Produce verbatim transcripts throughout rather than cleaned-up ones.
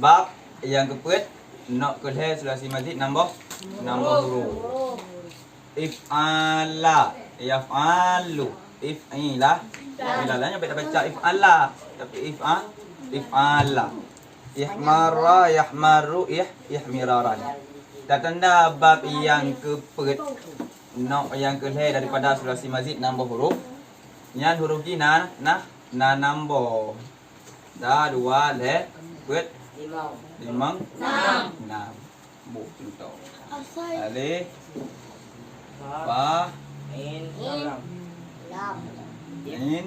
Bab nyang keupeuet, nok keu lhèe sulasi mazid nam boh, nam boh huruf. If'ala, yaf'alu, if'ila. If'ila, nyoe beda baca if'ala, tapi if'a, if'ala. Ihmara, yahmaru, ih, ihmiraran. Tatanda bab nyang keupeuet, nok nyang keu lhèe daripada sulasi mazid nam boh huruf. Nyan huruf jih na, na, na nam boh. Sa, dua, lhèe, peuet, limong, nam. Boh cuntoh. Alif, ba, in, lam. In,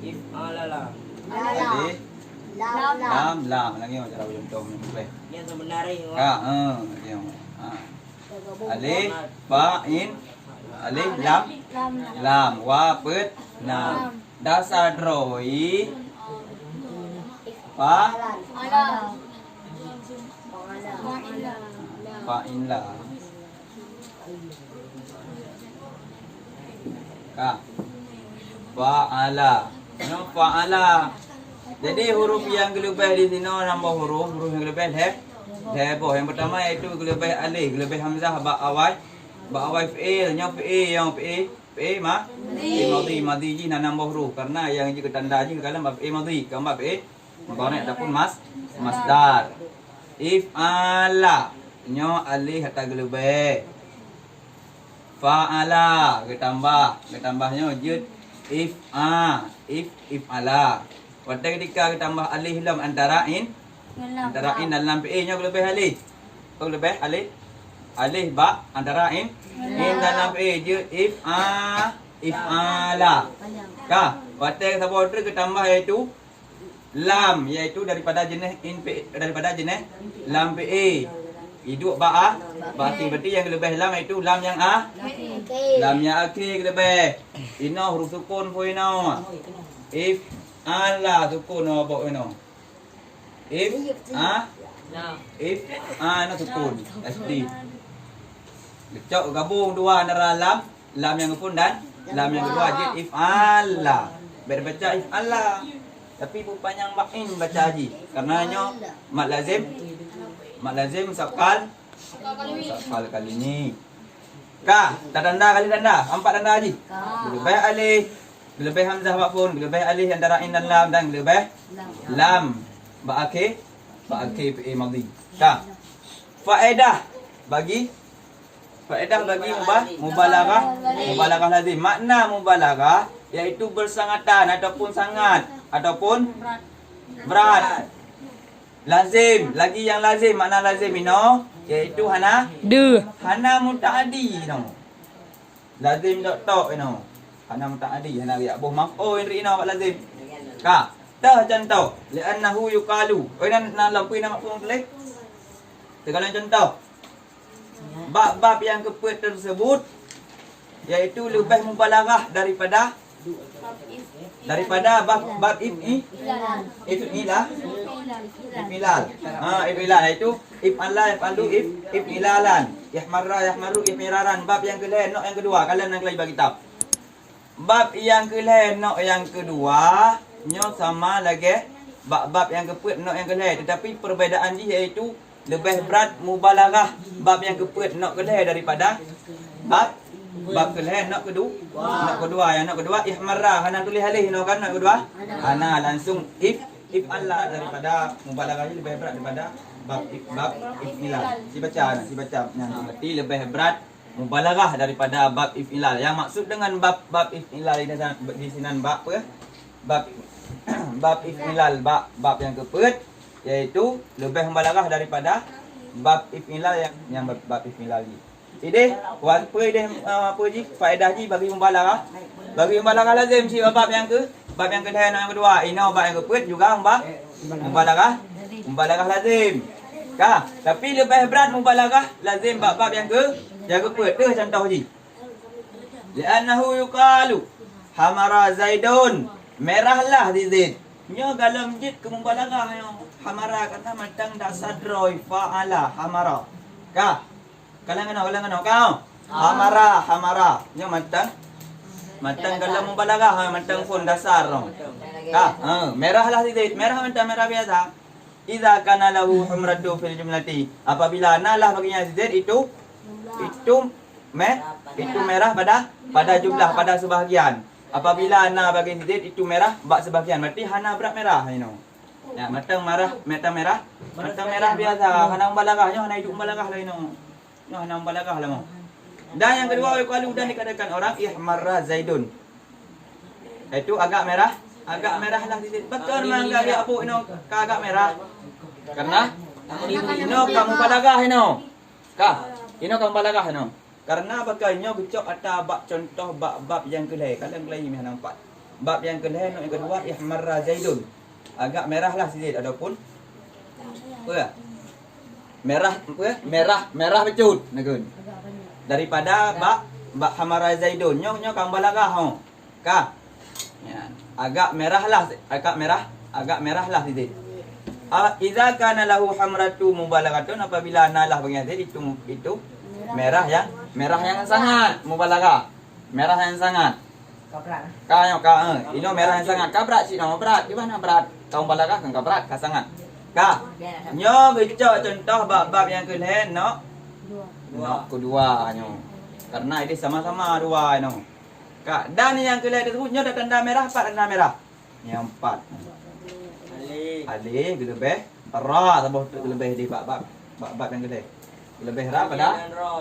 if'ala, lam. Alif, lam, lam. Lagi cara cuntoh ni boleh. Yang sebenarnya. Ha, ha, lagi. Ha. Alif, ba, in, alif, lam, lam, wa, peuet, nam. Dasar droe, fa, fa'ila. Ka. Fa'ala. Nyoe fa'ala. Jadi huruf nyang geuleubeh di sinoe nam boh huruf, huruf nyang geuleubeh lhèe, lhèe boh. Nyang peutama yaitu geuleubeh alif, geuleubeh hamzah bak awai, bak awai fi'il, nyoe fi'il, nyoe fi'il. Fi'il ma-, fi'il madhi, madhi jih na nam boh huruf. Karena nyang jih geutanda jih keu kalon bak fi'il madhi, kon bak fi'il mudhari' ataupun mas-, masdar. If'ala, nyoe alif ata geuleubeh. Fa'ala, geutambah, geutambah nyoe jeuet if'a, if, if'ala. Watèe ketika geutambah alif lam antara in, antara in dan lam fi'il nyoe geuleubeh alif. Apa geuleubeh alif? Alif bak antara in, in dan lam fi'il jeuet if'a, if'ala. Ka, watèe saboh treuk geutambah yaitu lam, yaitu daripada jeunèh in fi-, daripada jeunèh lam fi'il. Iduek bak a, bak akhé. Berarti nyang geuleubeh lam yaitu lam nyang a, lam nyang akhé geuleubeh. Inoe huruf sukun phôn inoe. If'ala sukun, oh, bak inoe. If, a, if, a, na sukun, S D. Geucok gabong dua antara lam, lam nyang geuphôn dan lam nyang keudua jeuet if'ala. Bèk baca if'ala. Tapi beupanyang bak in baca jih. Karena nyoe mad lazim, mad lazim sakal, sakal kalimi. Ka, tatanda ka lheueh tanda, ampat tanda jih. Geuleubeh alif, geuleubeh hamzah bak phôn, geuleubeh alif antara in dan lam, dan geuleubeh lam bak akhé, bak akhé fi'il madhi. Ka. Faedah bagi, faedah bagi muba-, mubalaghah, mubalaghah lazim. Makna mubalaghah yaitu bersangatan ataupun sangat ataupun berat. Lazim, lagi nyang lazim, makna lazim inoe yaitu hana, deuh, hana mutaadi inoe. Lazim tok-tok inoe. Hana mutaadi, hana riak boh maf'ul ri inoe bak lazim. Ka, teuh contoh, li'annahu yuqalu. Oi, nan, nan lam peue nama peue tuléh? Teugalon contoh. Bab-bab nyang keupeuet tersebut yaitu leubeh mubalaghah daripada, daripada bab, bab if'i-, if'ila-, if'ilal. Ha, if'ilal, yaitu if'ala, if'alu, if-, if'ilalan. Ihmarra, yahmaru, ihmiraran. Bab nyang keulhèe, nok nyang keudua, kalon nyang keulhèe bak kitab. Bab nyang keulhèe, nok nyang keudua, nyoe sama lagèe bab-bab nyang keupeuet, nok nyang keulhèe, tetapi perbedaan jih yaitu leubeh brat mubalaghah bab nyang keupeuet, nok keulhèe daripada bab, bab keulhèe, nok keudu-, nok keudua. Nyang nok keudua, ihmarra, hana tuléh alif inoe kan, nok keudua? Hana, langsung if, if'ala daripada mubalaghah jih leubeh brat daripada bab if, bab if'ilal. Sibaca, sibaca nyan. Berarti leubeh brat mubalaghah daripada bab if'ilal. Nyang maksud dengan bab, bab if'ilal di sinan, di sinan bab peue? Bab, bab if'ilal, bab, bab nyang keupeuet, yaitu leubeh mubalaghah daripada bab if'ilal nyang, nyang bab, bab if'ilal jih. Ideh, wa-, peue ideh, eh, peue jih? Faedah jih bagi mubalaghah. Bagi mubalaghah lazim cit bab nyang keu, bab nyang keulhèe ngon nyang keudua. Inoe bab nyang keupeuet juga muba-, mubalaghah, mubalaghah lazim. Ka, tapi leubeh brat mubalaghah lazim bab-bab nyang keu, nyang keupeuet. Teuh contoh jih. Li'annahu yuqalu, hamara Zaidun, merahlah si Zaid. Nyoe galom jeuet keu mubalaghah nyoe. Hamara karena mantong dasar droe fa'ala, hamara. Ka. Kalon keunoe, kalon keunoe. Ka. Hamara, hamara. Nyoe mantong, mantong galom mubalaghah, ha, mantong phôn dasar nyoe. Ka. Ha, merahlah si Zaid. Merah mantong merah biasa. Idza kana lahu humratu fil jumlati. Apabila na lah bagi nyan si Zaid itu, itu me-, itu merah pada, pada jumlah, pada sebahagian. Apabila na bagi si Zaid itu merah bak sebahagian, berarti hana brat merah inoe. Ya, mantong merah, mantong merah, mantong merah biasa, hana mubalaghah, nyoe hana iduek mubalaghah lagèe inoe. Nyoe hana mubalaghah lagèe inoe. Dan nyang keudua, wa yuqalu, dan dikatakan orang, ihmarra Zaidun. Yaitu agak merah, agak merah lah si Zaid. Pakon meunan agak inoe ka agak merah? Karena inoe ka mubalaghah inoe. Ka, inoe ka mubalaghah inoe. Karena pakon nyoe geucok ata bak contoh bak bab nyang keulhèe, ka lheueh keulhèe meunan empat. Bab nyang keulhèe, nyoe nyang keudua, ihmarra Zaidun. Agak merah lah si Zaid ataupun apa? Merah, apa? Merah, merah bacut, nakheun. Daripada bak, bak hamara Zaidun. Nyoe, nyoe ka mubalaghah, ho. Ka. Ya. Agak merah lah, agak merah, agak merah lah si Zaid. Ah, idza kana lahu hamratu mubalaghatun, apabila na lah bagi Zaid itu, itu merah yang, merah yang sangat, mubalaghah. Merah yang sangat. Ka nyoe ka, eh. Inoe merah yang sangat. Ka brat cit nyoe, brat. Di mana brat? Ka mubalaghah kan ka brat, ka sangat. Ka. Nyoe geucok contoh bab-bab nyang keulhèe, nok. Nok keudua nyoe. Karena ini sama-sama dua nyoe. Ka, dan nyang keulhèe tersebut nyoe ada tanda merah, pat tanda merah. Nyang pat. Alif. Alif geuleubeh ra, saboh teuk geuleubeh di bab-bab, bab-bab nyang keulhèe. Geuleubeh ra pada? Ra.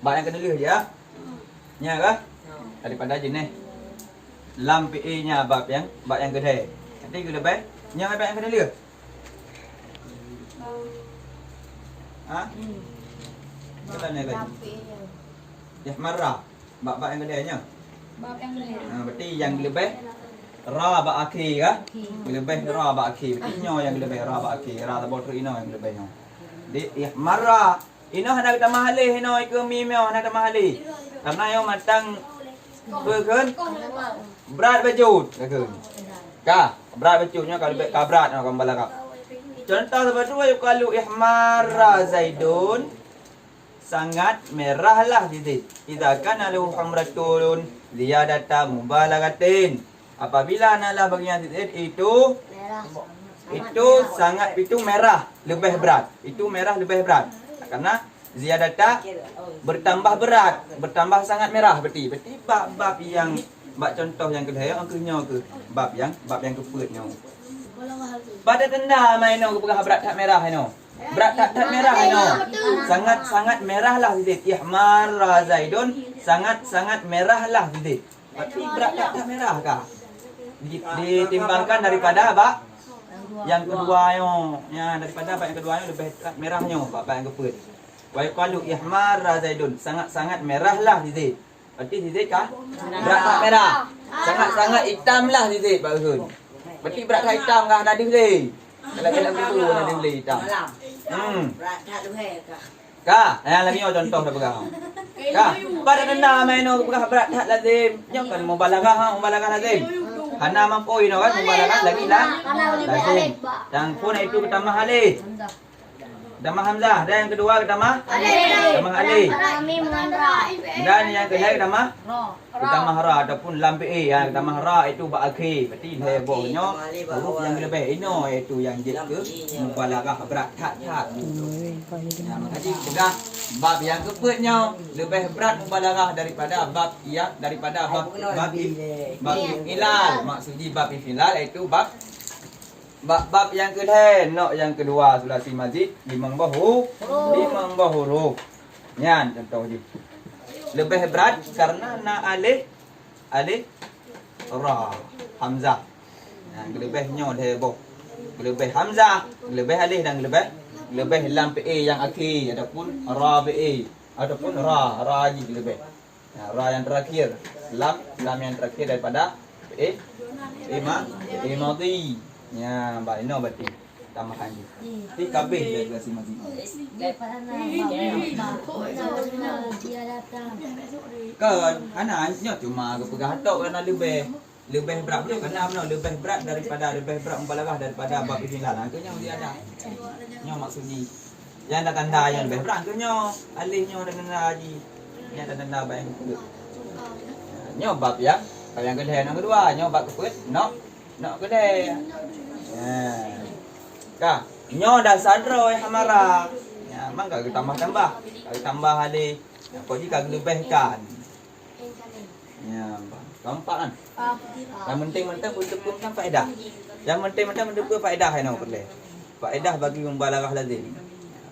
Bab nyang keudua ya. Nya kah? Daripada jeunèh lam fi'il nya bab nyang, bab nyang keulhèe. Jadi geuleubeh nya bab nyang keudua. Ha? Kita ni lagi. Ihmarra. Bab-bab nyang keudua nyoe. Bab nyang keudua. Ha, berarti nyang leubeh ra bak akhé kah? Akhé. Leubeh ra bak akhé. Berarti nyoe nyang leubeh ra bak akhé. Ra saboh teuk inoe nyang leubeh nyoe. Di ihmarra. Inoe hana geutamah alif, inoe ikeue mim nyoe hana geutamah alif. Karena nyoe mantong peue kheun? Brat bacut, kheun. Ka, brat bacut nyoe ka leubeh ka brat nyoe ka mubalaghah. Contoh saboh teuk, yuqalu ihmarra Zaidun. Sangat merahlah si Zaid. Idza kana lahu humratun ziyadata mubalaghatin. Apabila na lah bagi nyan si Zaid itu, itu sangat, itu merah, leubeh brat. Itu merah leubeh brat. Karena ziyadata bertambah berat, bertambah sangat merah. Berarti, berarti bab-bab nyang bak contoh nyang keulhèe, nyang keu nyoe keuh bab nyang, bab nyang keupeuet nyoe. Pat tanda ma inoe geupeugah brat that merah inoe. Brat that-that merah inoe. Sangat-sangat merahlah si Zaid. Ihmarra Zaidun, sangat-sangat merahlah si Zaid. Berarti brat that-that merah kah? Di-, ditimbangkan daripada bab nyang keudua nyoe. Ya, daripada bab nyang keudua nyoe leubeh that merah nyoe bab, bab nyang keupeuet. Wa yuqalu ihmarra Zaidun, sangat-sangat merahlah si Zaid. Berarti si Zaid kah? Brat that merah. Sangat-sangat itamlah si Zaid bak ulôn. Berarti brat that itam kah, hana deuh lé. Kalau dalam buku hana deuh lé itam. Hmm. Ka, nyang lagèe nyoe contoh dah peugah. Ka, pat tanda ma inoe peugah brat that lazim. Nyoe kan mubalaghah, ha, mubalaghah lazim. Hana mampu inoe kan mubalaghah lagi lah. Lazim. Dan pun itu geutamah alif. Geutamah hamzah. Dan nyang keudua geutamah? Alif. Geutamah alif. Mim ngon ra. Dan nyang keulhèe geutamah? Ra. Geutamah ra ataupun lam fi'il, ya, geutamah ra itu bak akhé. Berarti lhèe boh nyoe huruf nyang leubeh inoe, yaitu nyang jeuet keu mubalaghah brat that-that. Ya, maka jipeugah bab nyang keupeuet nyoe leubeh brat mubalaghah daripada bab nyang, daripada bab, bab if-, bab if'ilal. Maksud jih bab if'ilal yaitu bab Bak bab nyang keulhèe, nok nyang keudua sulasi mazid, limong boh hu-, limong boh huruf. Nyan contoh jih. Leubeh brat karena na alif, alif ra, hamzah. Nyan geuleubeh nyoe lhèe boh. Geuleubeh hamzah, geuleubeh alif dan geuleubeh, geuleubeh lam fi'il nyang akhé ataupun ra fi'il ataupun ra, ra jih geuleubeh. Ya, ra yang terakhir. Lam, lam yang terakhir daripada fi'il, fi'il ma-, fi'il madhi. Ya, bak inoe berarti tambahan jih. Ti kabeh dari fi'il madhi. Kon, hana, nyoe cuma geupeugah tok karena leubeh. Leubeh brat, bukan na meunoe, leubeh brat daripada, leubeh brat mubalaghah daripada bab if'ilal. Ha, keu nyoe dia ada. Nyoe maksud jih. Nyang ada tanda nyang leubeh brat keu nyoe. Alif nyoe ada tanda jih. Nyoe ada tanda bab nyang keupeuet. Nyoe bab nyang, bab nyang keulhèe nyang keudua. Nyoe bab keupeuet, nok, nok keulhèe. Ya. Ka, nyoe dasar droe hamara. Ya, mang ka geutambah-tambah. Ka geutambah alé. Ya, kok jih ka geuleubehkan. Ya, keempat kan. Yang penting-penting untuk kan faedah. Yang penting-penting untuk faedah inoe peureulèe. Faedah bagi mubalaghah lazim.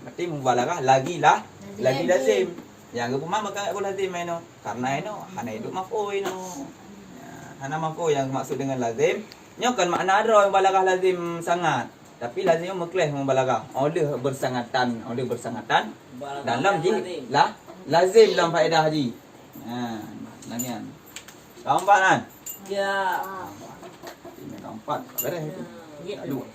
Berarti mubalaghah lagi lah, lagi lazim. Nyang geupeugah maka lazim inoe. Karena inoe hana hidup maf'ul inoe. Ya, hana maf'ul yang maksud dengan lazim. Nyoe kan makna droe mubalaghah lazim sangat. Tapi lazim meukleh mubalaghah. Oleh bersangatan, oleh bersangatan dalam jih lah lazim dalam faedah jih. Ha, lagèe nyan. Ka empat kan? Ya. Ini ka empat. Beres itu. Ya. Dua.